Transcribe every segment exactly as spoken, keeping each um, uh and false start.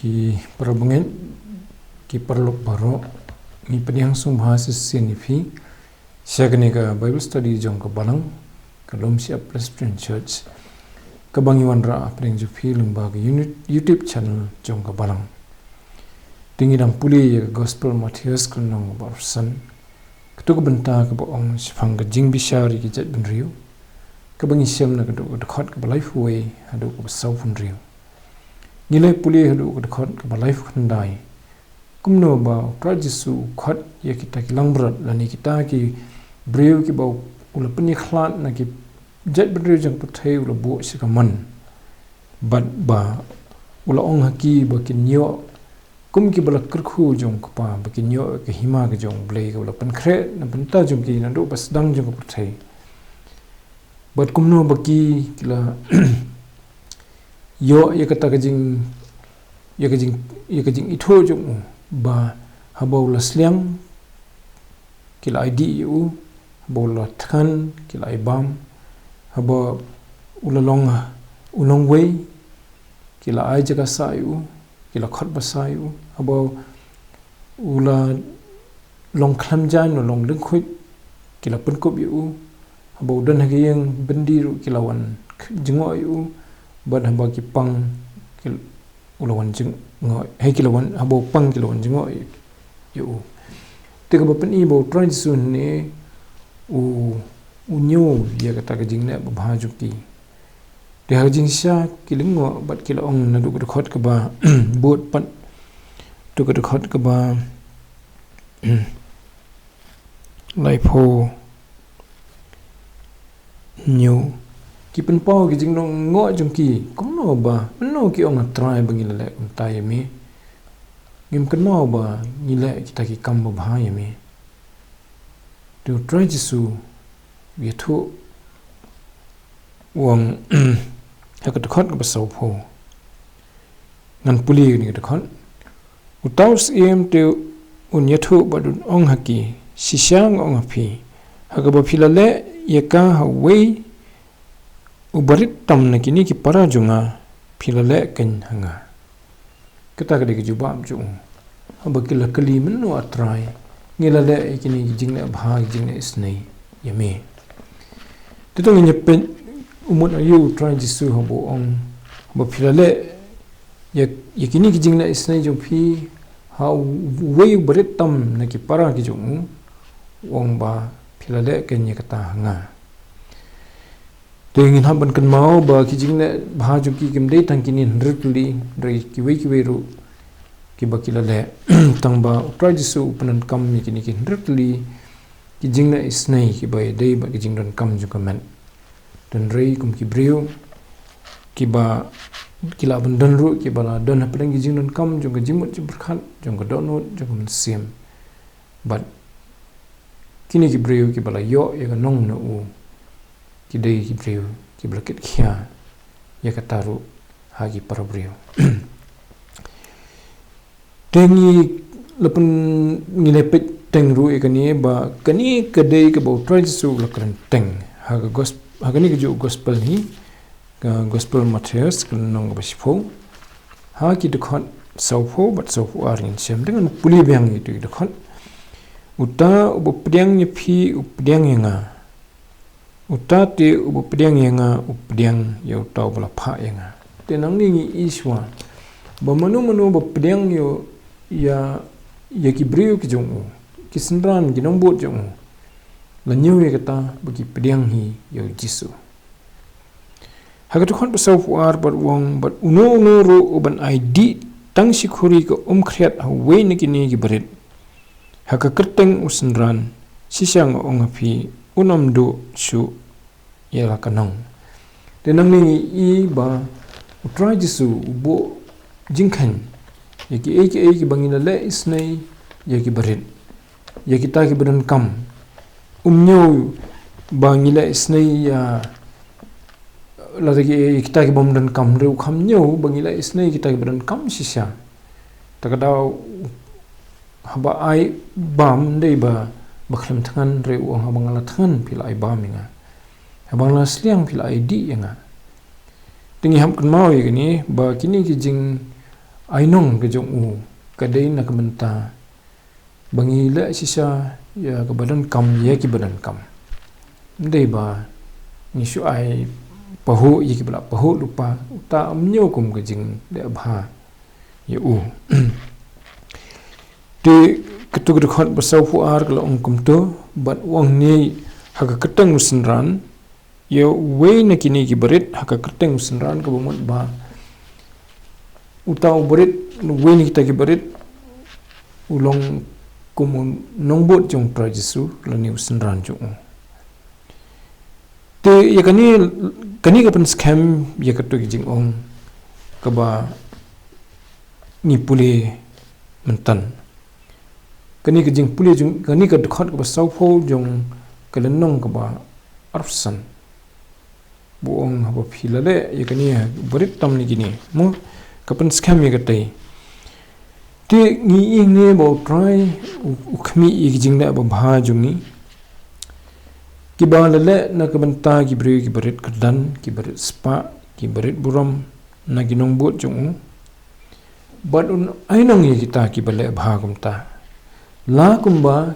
Ki parabangeit, ki paralok baroh, ngi pdiang sngewbha shisien ïa phi sha kane ka Bible study jong ka Balang, ka Lumshyiap Presbyterian Church, kaba ngi wanrah hapdeng jong phi lyngba ka unit YouTube channel jong ka Balang. Te ngi dang pule ïa ka Gospel Mathaios ka lynnong ba arphew san, kato ka bynta kaba ong shaphang ka jingbishar ïa ki jaitbynriew, kaba ngi shem na kato ka dkhot kaba laiphew wei haduh kaba sawphew hynriew. Ngi la pule haduh ka dkhot kaba laiphew khyndai. Kumno ba u Trai Jisu u khot ïa kita ki langbrot lane kita ki briew kiba u la pynïakhlad na ki jaitbynriew jong ka pyrthei, u la buh sha ka mon. Bad ba u la ong ha ki ba kin ïoh kum kiba la kyrkhu jong u Kpa, ba kin ïoh ka hima ka jong U Blei kaba la pynkhreh na bynta jong ki naduh ba sdang jong ka pyrthei. Bad kumno ba ki, ki la ïoh ïa kata ka jing, ïa ka jing, ïa ka jingithuh jong u, ba haba u la sliang ki la ai dih ïa u, haba u la thngan ki la ai bam, haba u la long, u nongwei ki la ai jaka sah ïa u, ki la khot basa ïa u, haba u la long khlem jaiñ, u la long lyngkhuid, ki la pynkup ïa u, haba u don ha ka ïing byndi ruh ki la wan jngoh ïa u, bad haba ki pang ki, u la wan jngoh, hei ki la wan, haba u pang ki la wan jngoh ïa u. Te kaba pyni ba u Trai Jisu hangne u, u ñiew ïa kata ka jingleh babha jong ki. Te ha ka jingshisha ki lyngngoh bad ki la ong naduh ka dkhot kaba bud pat, to ka dkhot kaba laiphew hynñiew. Ki pynpaw ki jinglyngngoh jong ki, kumno ba, mynno ki ong, A Trai, ba ngi la leh kumta ïa me? Ngim kynmaw ba ngi leh kita ki kam babha ïa me? Te u Trai Jisu u ïathuh, u ong ha ka dkhot kaba sawphew. Ngan pule ïa kane ka dkhot. Uta u syiem te un ïathuh bad un ong ha ki, shisha nga ong ha phi, ha kaba phi la leh ïa ka ha uwei u barit tam na kine ki para jong nga, phi la leh keiñ ha nga. Kata ka dei ka jubab jong u. Haba ki la kylli, mynno A Trai ngi la leh ïa kine ki jingleh bha, ki jingleh isynei ïa me? Te to ngin ïa peit u mut aïu u Trai Jisu haba u ong, haba phi la leh ïa, ïa kine ki jingleh isynei jong phi ha uwei u barit tam na ki para ki jong u, u ong ba phi la leh keiñ ïa kata ha nga. Te ngin hap ban kynmaw ba ki jingleh bha jong ki kim dei tang kine hynriew tylli, hynrei kiwei kiwei ruh kiba ki la leh. Tang ba u Trai Jisu u pyndonkam ïa kine ki hynriew tylli ki jingleh isynei kiba ïadei bad ki jingdonkam jong ka met. Hynrei kum ki briew kiba ki la ban don ruh kiba la don hapdeng ki jingdonkam jong ka jingmut jingpyrkhat, jong ka dohnud, jong ka mynsiem. Bad kine ki briew kiba la ïoh ïa ka nong na u, ki dei ki briew kiba la kit khia ïa kata ruh ha ki para briew. Te ngi la pyn, ngi la peit teng ruh ïa kane ba kane ka dei kaba u Trai Jisu u la kren teng ha ka gos-, ha kane kajuh ka gospel hi, ka gospel Mathaios ka lynnong kaba shiphew. Ha ki dkhot sawphew bad sawphew ar ngin shem, te ngan pule biang ïa ki dkhot. Uta uba pdiang ïa phi u pdiang ïa nga. Uta te uba pdiang ïa nga u pdiang ïa uta uba la phah ïa nga. Te nangne ngi i shuwa ba mano mano ba pdiang ïa, ïa, ïa ki briew ki jong u, ki synran, ki nongbud jong u, la ñiew ïa kata ba ki pdiang hi ïa u Jisu. Ha ka dkhot ba sawphew ar bad u ong, bad uno uno ruh uban ai dih tang shi khuri ka um khriat ha uwei na kine ki barit ha ka kyrteng u synran, shisha nga ong ha phi, un ym duh shuh ïa la ka nong. Te nangne ngi i ba u Trai Jisu u buh jingkheiñ ïa kiei kiei kiba ngi la leh isynei ïa ki barit, ïa kita kiba donkam. Um ñiew ba ngi leh isynei ïa, lada ki, ïa kita kibym donkam, hynrei u kham ñiew ba ngi leh isynei ïa kita kiba donkam shisha. Ta ka daw haba ai bam dei ba, ba khlem thngan, hynrei u ong, haba nga la thngan phi la ai bam ïa nga, haba nga la sliang phi la ai dih ïa nga. Te ngi hap kynmaw ïa kine ba kine ki jing, ai nong ka jong u ka dei na ka bynta ba ngi leh shisha ïa kaba donkam ïa kiba donkam. Ym dei ba ngi shu ai pahuh ïa kiba la pahuh lypa, uta ym ñiew kum ka jingleh bha ïa u. Te katto ka dkhot ba sawphew ar ka la ong kumto, bad u ong ne ha ka kyrteng u synran, ïa uwei na kine ki barit ha ka kyrteng u synran, kaba mut ba uta u barit, uwei na kita ki barit u long kum u nongbud jong u Trai Jisu lane u synran jong u. Te ïa kane, kane ka pynskhem ïa katto ki jingong kaba ngi pule mynta. Kane ka jingpule jong, kane ka dkhot kaba sawphew jong ka lynnong kaba arphew san. Ba ong haba phi la leh ïa kane, barit tam ne kine, mo, ka pynskhem ïa katei. Te ngi ïohi ne ba u Trai u, u khmih ïa ki jingleh babha jong ngi, kiba la leh na ka bynta ki briew kiba rit kyrdan, kiba rit spah, kiba rit burom, na ki nongbud jong u. Bad un ai nong ïa kita kiba leh bha kumta. La kumba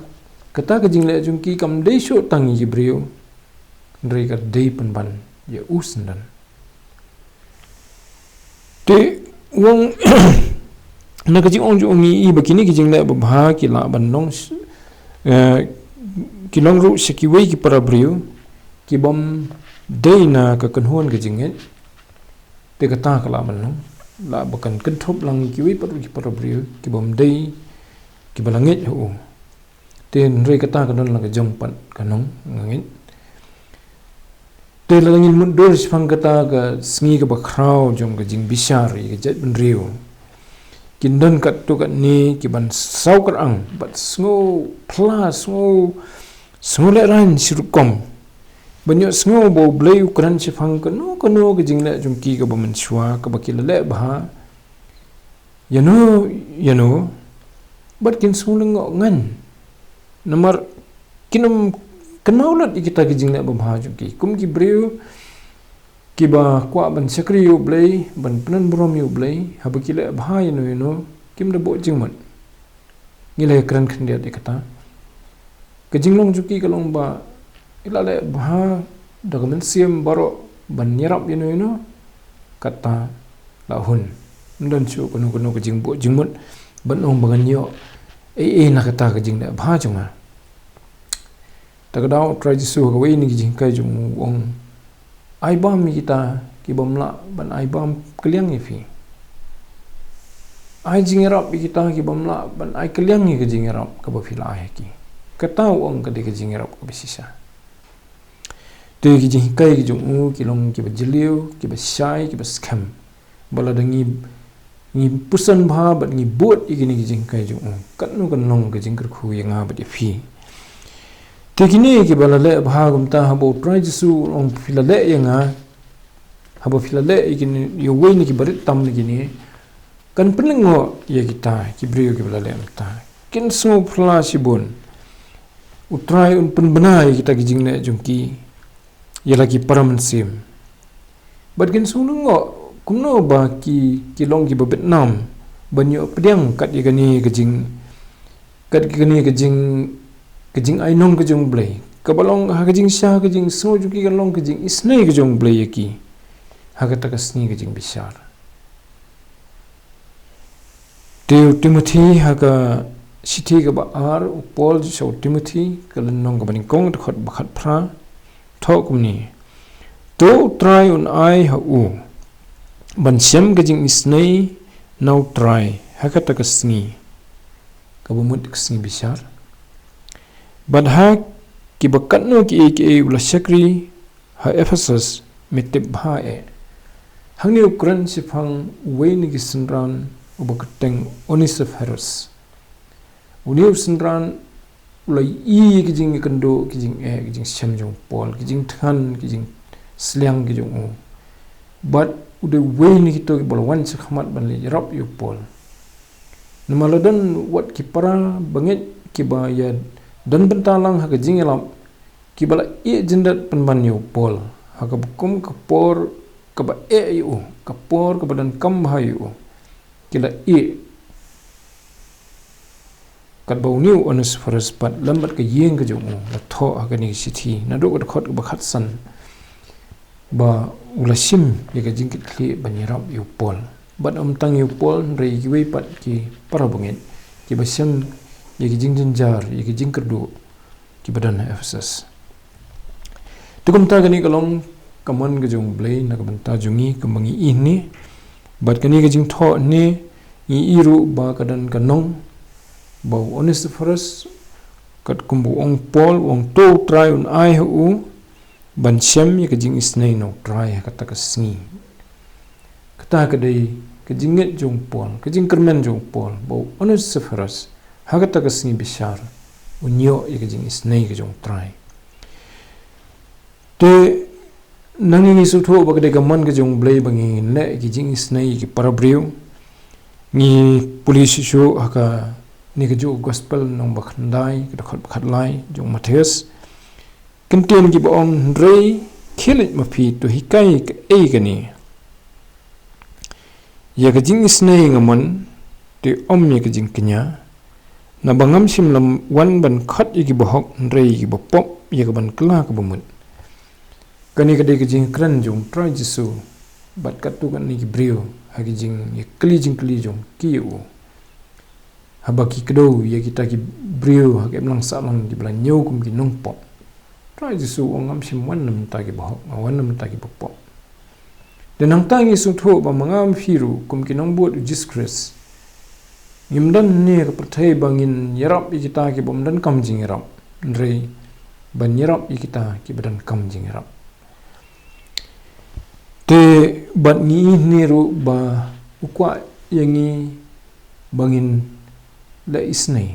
kata ka jingleh jong ki kam dei shuh tang ïa ki briew, hynrei ka dei pynban ïa u synran. Te u ong na ka jingong jong u ngi ïohi ba kine ki jingleh babha ki lah ban long, eh, ki long ruh sha kiwei ki para briew kibym dei na ka kynhun ka jingngeit. Te kata ka lah ban long, lah ba kan kynthup lang kiwei pat ruh ki para briew kibym dei kiba la ngeit ha u. Te hynrei kata ka don la ka jong pat ka nong, nga ngeit. Te lada ngin mutdur shaphang kata ka sngi kaba khraw jong ka jingbishar ïa ka jaitbynriew, kin don katto katne kiban saw kyrang bad sngewphylla, sngew, sngewlehraiñ shi rukom ban ïohsngew ba U Blei u kren shaphang kano kano ka jingleh jong ki kaba mynshuwa kaba ki la leh bha ïano ïano, bad kin sngew lyngngoh ngan. Namar kin ym kynmaw lut ïa kita ki jingleh babha jong ki. Kum ki briew kiba kwah ban shakri ïa U Blei, ban pyndon burom ïa U Blei, haba ki leh bha ïano ïano, kim da buh jingmut. Ngi la ïakren khyndiat ïa kata. Ka jinglong jong ki ka long ba ki la leh bha da ka mynsiem baroh ban ïarap ïano ïano, kata la hun. Ym don shuh kano kano ka jingbuh jingmut ban ong ba ngan ïoh ei ei na kata ka jingleh bha jong nga. Ta ka daw U Trai Jisu ha kawei na ki jinghikai jong u u ong, ai bam ïa kita kibym lah ban ai bam kylliang ïa phi. Ai jingïarap ïa kita kibym lah ban ai kylliang ïa ka jingïarap kaba phi la ai ha ki. Kata u ong ka dei ka jingïarap kaba shisha. Te ki jinghikai ki jong u ki long kiba jylliew, kiba shai, kiba skhem. Ba lada ngi, ngi puson bha bad ngi bud ïa kine ki jinghikai jong u, katno kan long ka jingkyrkhu ïa nga bad ïa phi. Te kine kiba la leh bha kumta, haba U Trai Jisu u ong phi la leh ïa nga, haba phi la leh ïa kine, ïa uwei na kiba rit tam na kine, kan pynlyngngoh ïa kita ki briew kiba la leh mynta. Kin sngewphylla shibun. U Trai un pynbna ïa kita ki jingleh jong ki ïa la ki para mynsiem. Bad kin sngewlyngngoh kumno ba ki, ki long kiba bit nam ban ïoh pdiang kat ïa kane ka jing, kat ïa kane ka jing, ka jingainong ka jong U Blei, kaba long ha ka jingshisha ka jingsngew jong ki kan long ka jingisynei ka jong U Blei ïa ki ha kata ka sngi ka jingbishar. Te u Timothi ha ka shithi kaba ar u Paul sha u Timothi, ka lynnong kaba nyngkong, dkhot ba khatphra, thoh kumne: To U Trai un ai ha u ban shem ka jingisynei na U Trai ha kata ka sngi, kaba mut ka sngi bishar. Bad ha kiba katno kiei kiei u la shakri ha Ephesus, me tip bha eh. Hangne u kren shaphang uwei na ki synran uba kyrteng Onesiphorus. Une u synran u la ïohi ïa ki jingïakynduh, ki jingeh, ki jingshem jong u Paul, ki jingthngan, ki jingsliang ki jong u. Bad u dei uwei na kito kiba la wan shakhmat ban leit ïarap ïa u Paul. Namar la don wat ki para bangeit kiba ïa don bynta lang ha ka jingïalap, kiba la ïeh jyndat pynban ïa u Paul ha kaba kum ka por kaba eh ïa u, ka por kaba donkam bha ïa u. ki la ïeh. Katba une u Onesiphorus pat lem bad ka ïing ka jong u la thoh ha kane ka shithi, naduh ka dkhot kaba khatsan, ba u la shim ïa ka jingkitkhlieh ban ïarap ïa u Paul. Bad ym tang ïa u Paul, hynrei ïa kiwei pat ki para bangeit kiba shem ïa ki jingjynjar, ïa ki jingkyrduh kiba don ha Ephesus. Te kumta kane ka long ka mon ka jong U Blei na ka bynta jong ngi, kumba ngi ïohi ne. Bad kane ka jingthoh ne, ngi ïohi ruh ba ka don ka nong, ba u Onesiphorus, katkum ba u ong Paul, u ong to U Trai un ai ha u ban shem ïa ka jingisynei na U Trai ha kata ka sngi. Kata ka dei ka jingngeit jong u Paul, ka jingkyrmen jong u Paul, ba u Onesiphorus ha kata ka sngi bishar un ïoh ïa ka jingisynei ka jong U Trai. Te nangne ngi sngewthuh ba ka dei ka mon ka jong U Blei ba ngin leh ïa ka jingisynei ïa ki para briew. Ngi pule shuh shuh ha kane ka juh gospel lynnong ba khyndai, ka dkhot ba khatlai jong u Mathaios. Kyntien kiba ong, hynrei khie leit ma phi, to hikai kaei kane. Ïa ka jingisynei nga mon, te ym ïa ka jingkñia. Naba ngam shym la wan ban khot ïa kiba hok, hynrei ïa kiba pop, ïa ka ban kylla kaba mut. Kane ka dei ka jingkren jong U Trai Jisu bad katto katne ki briew ha ki jing, ïa kylli jingkylli jong ki ïa u. Haba ki kdew ïa kita ki briew ha ka imlang sahlang kiba la ñiew kum ki nongpop, U Trai Jisu u ong, ngam shym wan na bynta kiba hok, nga wan na bynta kiba pop. Te nangta ngi sngewthuh ba ma nga ma phi ruh kum ki nongbud U Jisu Khrist, ngim don hangne ha ka pyrthei ba ngin ïarap ïa kita kibym donkam jingïarap, hynrei ban ïarap ïa kita kiba donkam jingïarap. Te bad ngi ïohi ruh ba u kwah ïa ngi ba ngin leh isynei.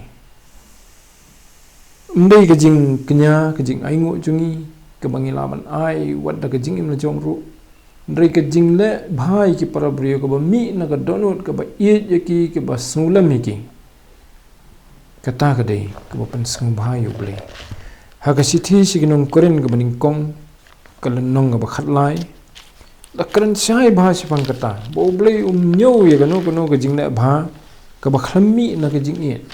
Ym dei ka jingkñia, ka jingainguh jong ngi kaba ngi lah ban ai wat da ka jingim la jong ruh, hynrei ka jingleh bha ïa ki para briew, kaba mih na ka dohnud, kaba ïeit ïa ki, kaba sngewlem ïa ki. Kata ka dei kaba pynsngewbha ïa U Blei. Ha ka shithi sha ki nong Korinth kaba nyngkong, ka lynnong kaba khatlai, la kren shai bha shaphang kata ba U Blei um ñiew ïa kano kano ka jingleh bha kaba khlem mih na ka jingïeit.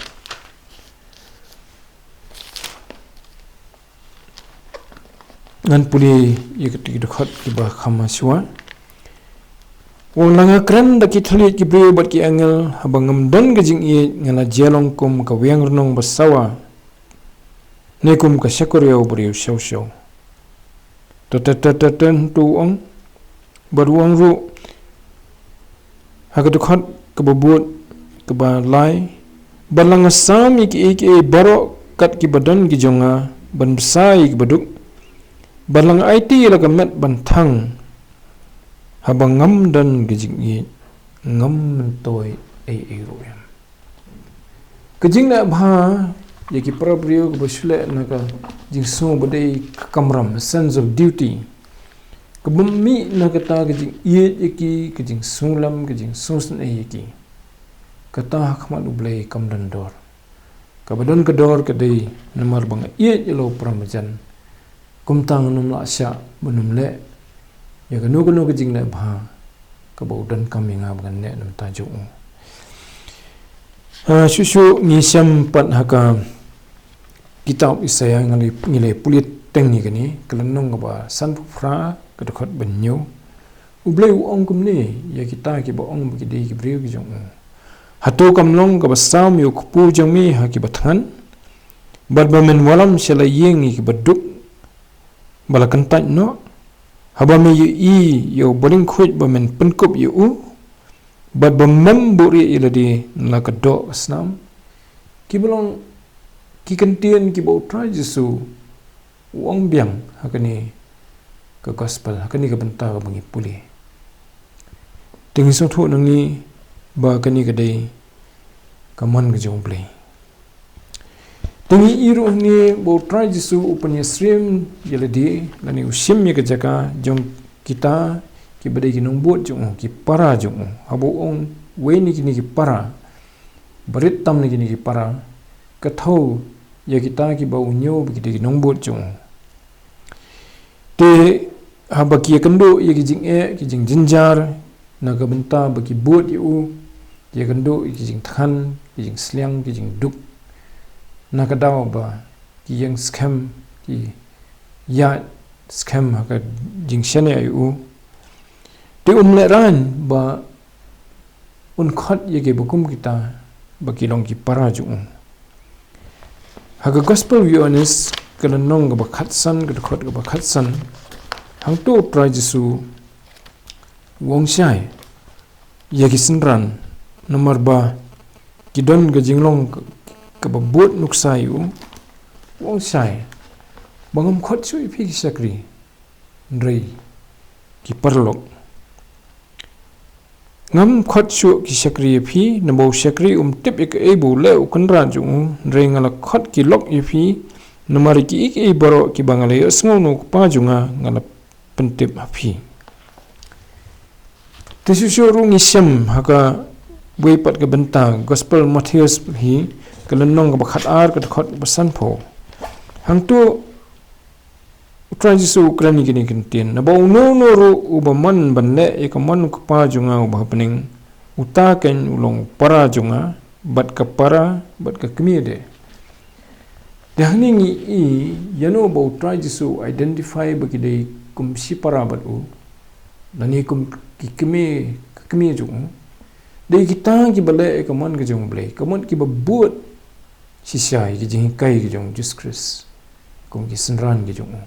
Ngan pule ïa kito ki dkhot kiba kham shuwa. U ong, la nga kren da ki thylliej ki briew bad ki angel, haba ngam don ka jingïeit, nga la jia long kum ka wiang rnong ba sawa, ne kum ka shakor ïa u briew shaw shaw. Te te te te te, hynrei u ong, bad u ong ruh ha ka dkhot kaba bud, kaba lai, bad la nga sam ïa kiei kiei baroh kat kiba don ki jong nga, ban bsa ïa kiba duk, bad la nga aiti ïa la ka met ban thang, haba ngam don ka jingïeit, ngam myntoi ei ei ruh ïa. Ka jingleh bha ïa ki para briew kaba shu leh na ka jingsngew ba dei ka kamram, sense of duty, kaba mih na kata ka jingïeit ïa ki, ka jingsngewlem, ka jingsngewsynei ïa ki, kata ha khmat U Blei kam don dor. Kaba don ka dor ka dei namar ba nga ïeit ïa la u para marjan. Kumta ngan ym lah shah ban ym leh ïa kano kano ka jingleh bha kaba u donkam ïa nga ba ngan leh na bynta jong u. Ha, shuh shuh ngi shem pat ha ka kitab Isaïah, ngi la, ngi la pule teng ïa kane, ka lynnong kaba sanphew phra, ka dkhot ba hynñiew. U Blei u ong kumne ïa kita kiba ong ba ki dei ki briew ki jong u. Hato kam long kaba sam ïa u kpu jong me ha kiba thngan, bad ba men wallam sha la ïing ïa kiba duk ba la kyntait noh? Haba me ïohi ïa u balyngkhuid ba men pynkup ïa u, bad ba mem buhrieh ïa lade na la ka doh ka snam. Kiba long ki kyntien kiba U Trai Jisu u ong biang ha kane ka gospel, ha kane ka bynta kaba ngi pule. Te ngi sngewthuh nangne ba kane ka dei ka mon ka jong U Blei. Te ngi ïohi ruh hangne ba U Trai Jisu u pynïasyriem ïa lade, lane u shim ïa ka jaka jong kita kiba dei ki nongbud jong u, ki para jong u. Haba u ong, wei na kine ki para, barit tam na kine ki para, ka thew ïa kita kiba u ñiew ba ki dei ki nongbud jong u. Te haba ki ïakynduh ïa ki jingeh, ki jingjynjar na ka bynta ba ki bud ïa u, Ïakynduh ïa ki jingthngan, ki jingsliang, ki jingduk. Na ka daw ba ki ïeng skhem, ki ïaid skhem ha ka jingshaniah ïa u. Te um lehraiñ ba un khot ïa kiba kum kita ba ki long ki para jong u. Ha ka Gospel u Ïoannis ka lynnong kaba khatsan, ka dkhot kaba khatsan, hangto u Trai Jisu u ong shai ïa ki synran, namar ba ki don ka jinglong ka, kaba bud nuksa ïa u. U ong shai ba ngam khot shuh ïa phi ki shakri, hynrei ki paralok. Ngam khot shuh ki shakri ïa phi, namar u shakri um tip ïa kaei ba u leh u kynrad jong u, hynrei nga la khot ki lok ïa phi, namar ïa kiei kiei baroh kiba nga la ïohsngew na u Kpa jong nga, nga la pyntip ha phi. Te shuh shuh ruh ngi shem ha kawei pat ka bynta, Gospel Mathaios hi, ka lynnong kaba khatar, ka dkhot kaba sanphew. Hangto u Trai Jisu u kren ïa kine ki ktien, naba uno uno ruh uba mon ban leh ïa ka mon u Kpa jong nga uba ha bneng, uta keiñ u long u para jong nga, bad ka para, bad ka kmie de. Te hangne ngi i ïano ba u Trai Jisu u identify ba ki dei kum shipara bad u, lane kum ki kmie, ka kmie jong u. Dei kita kiba leh ïa ka mon ka jong u Blei, ka mon kiba bud shisha ïa ki jinghikai ki jong u Jisu Khrist kum ki synran ki jong u.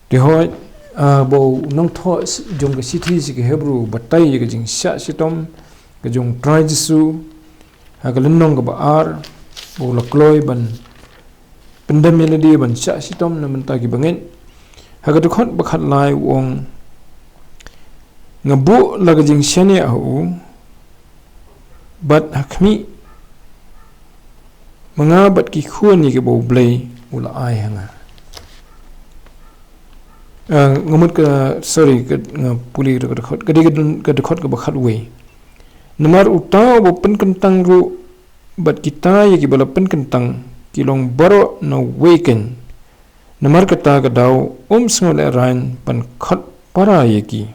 Te hooid, ah, ba u nongthoh s-, jong ka shithi sha ki Hebru u batai ïa ka jingshah shitom ka jong u Trai Jisu ha ka lynnong kaba ar, ba u la kloi ban pyndem ïa lade ban shah shitom na bynta ki bangeit. Ha ka dkhot ba khatlai u ong, nga buh la ka jingshaniah ha u, bad ha khmih, ma nga bad ki khun ïa kiba u Blei u la ai ha nga. Ah, nga mut ka, sorry, ka, nga pule ka dkhot, ka dei ka dun-, ka dkhot kaba khatwei. Namar uta uba pynkyntang ruh bad kita ïa kiba la pynkyntang ki long baroh na uwei keiñ. Namar kata ka daw um sngew lehraiñ ban khot para ïa ki.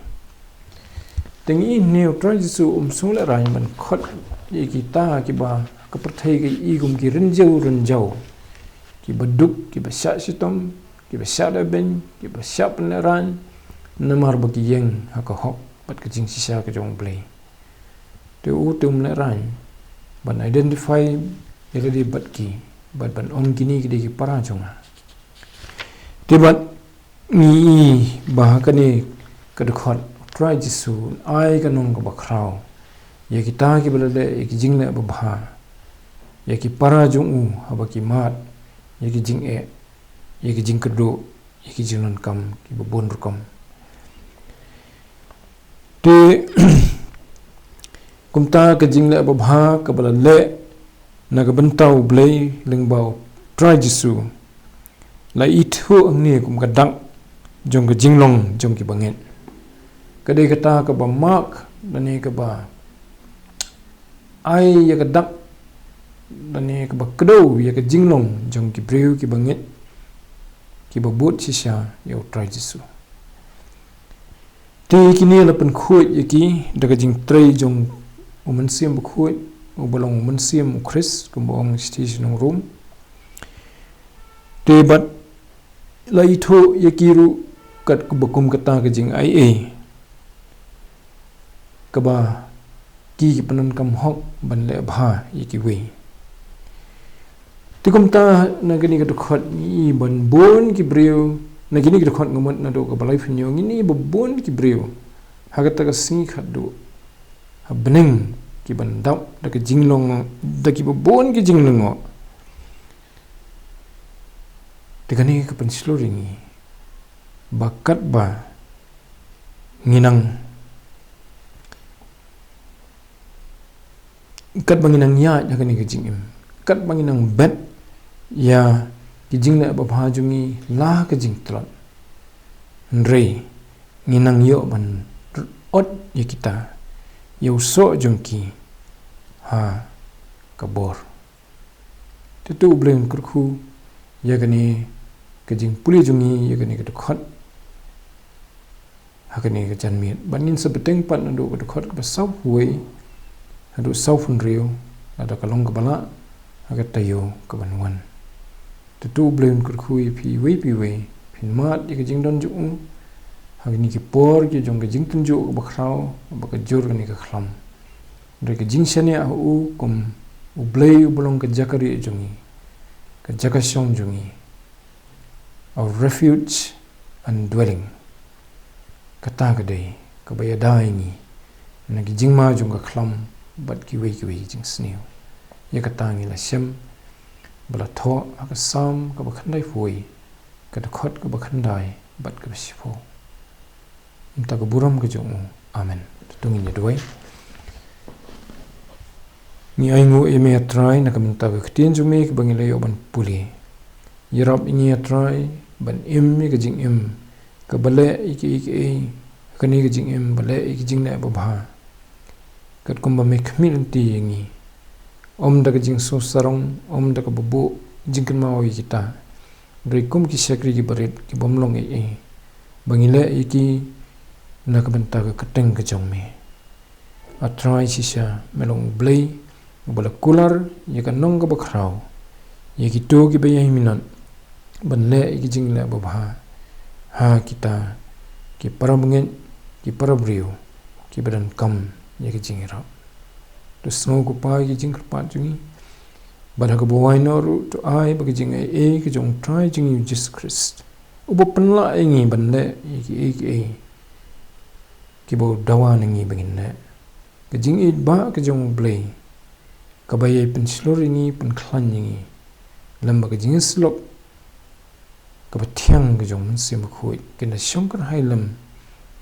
Te ngi i hangne u Trai Jisu um sngew lehraiñ ban khot ïa kita kiba ka pyrthei ka i kum ki rynjiew rynjaw, kiba duk, kiba shah shitom, kiba shah lehbeiñ, kiba shah pynlehraiñ, namar ba ki ïeng ha ka hok bad ka jingshisha ka jong u Blei. Te u te um lehraiñ ban identify ïa lade bad ki, bad ban ong kine ki dei ki para jong nga. Te bad ngi i ba ha kane ka dkhot u Trai Jisu un ai ka nong kaba khraw ïa kita kiba la leh ïa ki jingleh babha ïa ki para jong u, haba ki mad ïa ki jingeh, ïa ki jingkyrduh, ïa ki jingdonkam kiba bun rukom. Te kumta ka jingleh babha kaba la leh na ka bynta u Blei lyngba u Trai Jisu la ithuh hangne kum ka dak jong ka jinglong jong ki bangeit. Ka dei kata kaba mark lane kaba ai ïa ka dak lane kaba kdew ïa ka jinglong jong ki briew ki bangeit kiba bud shisha ïa u Trai Jisu. Te kine la pynkhuid ïa ki da ka jingtrei jong u Mynsiem Bakhuid, uba long u Mynsiem u Khrist, kumba ong shithi sha ki nong Rom. Te bad la ithuh ïa ki ruh kat kaba kum kata ka jingaiei kaba ki, ki pyndonkam hok ban leh bha ïa kiwei. Te kumta na kane ka dkhot ngi i ba bun ki briew, na kane ka dkhot nga mut naduh kaba laiphew hynñiew, ngi i ba bun ki briew ha kata ka sngi khatduh ha bneng ki ban dap da ka jinglong, da kiba bun ki jinglong. Te kane ka pynshlur ïa ngi ba katba ngi nang, katba ngi nang ïaid ha kane ka jingim, katba ngi nang bet ïa ki jingleh babha jong ngi la ka jingtlot, hynrei ngi nang ïoh ban ot ïa kita, ïa u soh jong ki ha ka bor. Te to u Blei un kyrkhu ïa kane ka jingpule jong ngi ïa kane ka dkhot ha kane ka janmiet. Bad ngin sa bteng pat naduh ka dkhot kaba sawphew wei Naduh saw phew hynriew, lada ka long kaba lah, ha ka taïew kaban wan. Te to U Blei un kyrkhu ïa phi iwei pa iwei, phin mad ïa ka jingdon jong u ha kine ki por ki jong ka jingtynjuh kaba khraw, ba ka jur kane ka khlam. Hynrei ka jingshaniah ha u kum U Blei uba long ka jaka rieh jong ngi, ka jaka shong jong ngi, our refuge and dwelling. Kata ka dei kaba ïada ïa ngi na ki jingma jong ka khlam bad kiwei kiwei ki jingsniew. Ïa kata ngi la shem ba la thoh ha ka Salm kaba khyndaiphew, ka dkhot kaba khyndai bad kaba shiphew. Mynta ka burom ka jong u. Amen. To ngin ïa duwai. Ngi ainguh ïa me, A Trai, na ka bynta ka ktien jong me kaba ngi la ïoh ban pule. Ïarap ïa ngi, A Trai, ban im ïa ka jingim kaba leh ïa kiei kiei, kane ka jingim ba leh ïa ka jingleh babha, katkum ba me khmih lynti ïa ngi. Ym da ka jingsngewsarong, ym da kaba buh jingkynmaw ïa kita, hynrei kum ki shakri kiba rit, ki bym long ei ei, ba ngi leh ïa ki na ka bynta ka kyrteng ka jong me. A Trai, shisha me long U Blei uba la kular ïa ka nong kaba khraw, ïa kito kiba ïai minot ban leh ïa ki jingleh babha ha kita ki para bangeit, ki para briew kiba donkam ïa ka jingïarap. To sngew, ko Pa, ïa ki jingkyrpad jong ngi, bad ha kaba wai noh ruh, to ai ba ka jingaiei ka jong U Trai jong ngi U Jisu Khrist, uba pynlah ïa ngi ban leh ïa kiei kiei kiba u dawa na ngi ba ngin leh, ka jingïeit ba ka jong U Blei, kaba ïai pynshlur ïa ngi, pynkhlaiñ ïa ngi, lem bad ka jingïasyllok kaba thiang ka jong U Mynsiem Bakhuid, kin da shongkun hai lem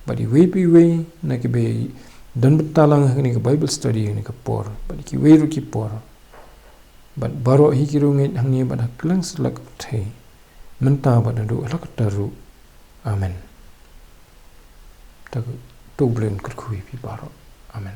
bad iwei pa iwei na kiba ïadon bynta lang ha kane ka Bible study, ha kane ka por, bad kiwei ruh ki por, bad baroh hi ki riewngeit hangne bad ha kylleng satlak ka pyrthei, mynta bad naduh la katta ruh. Amen. To, to U Blei un kyrkhu ïa phi baroh. Amen.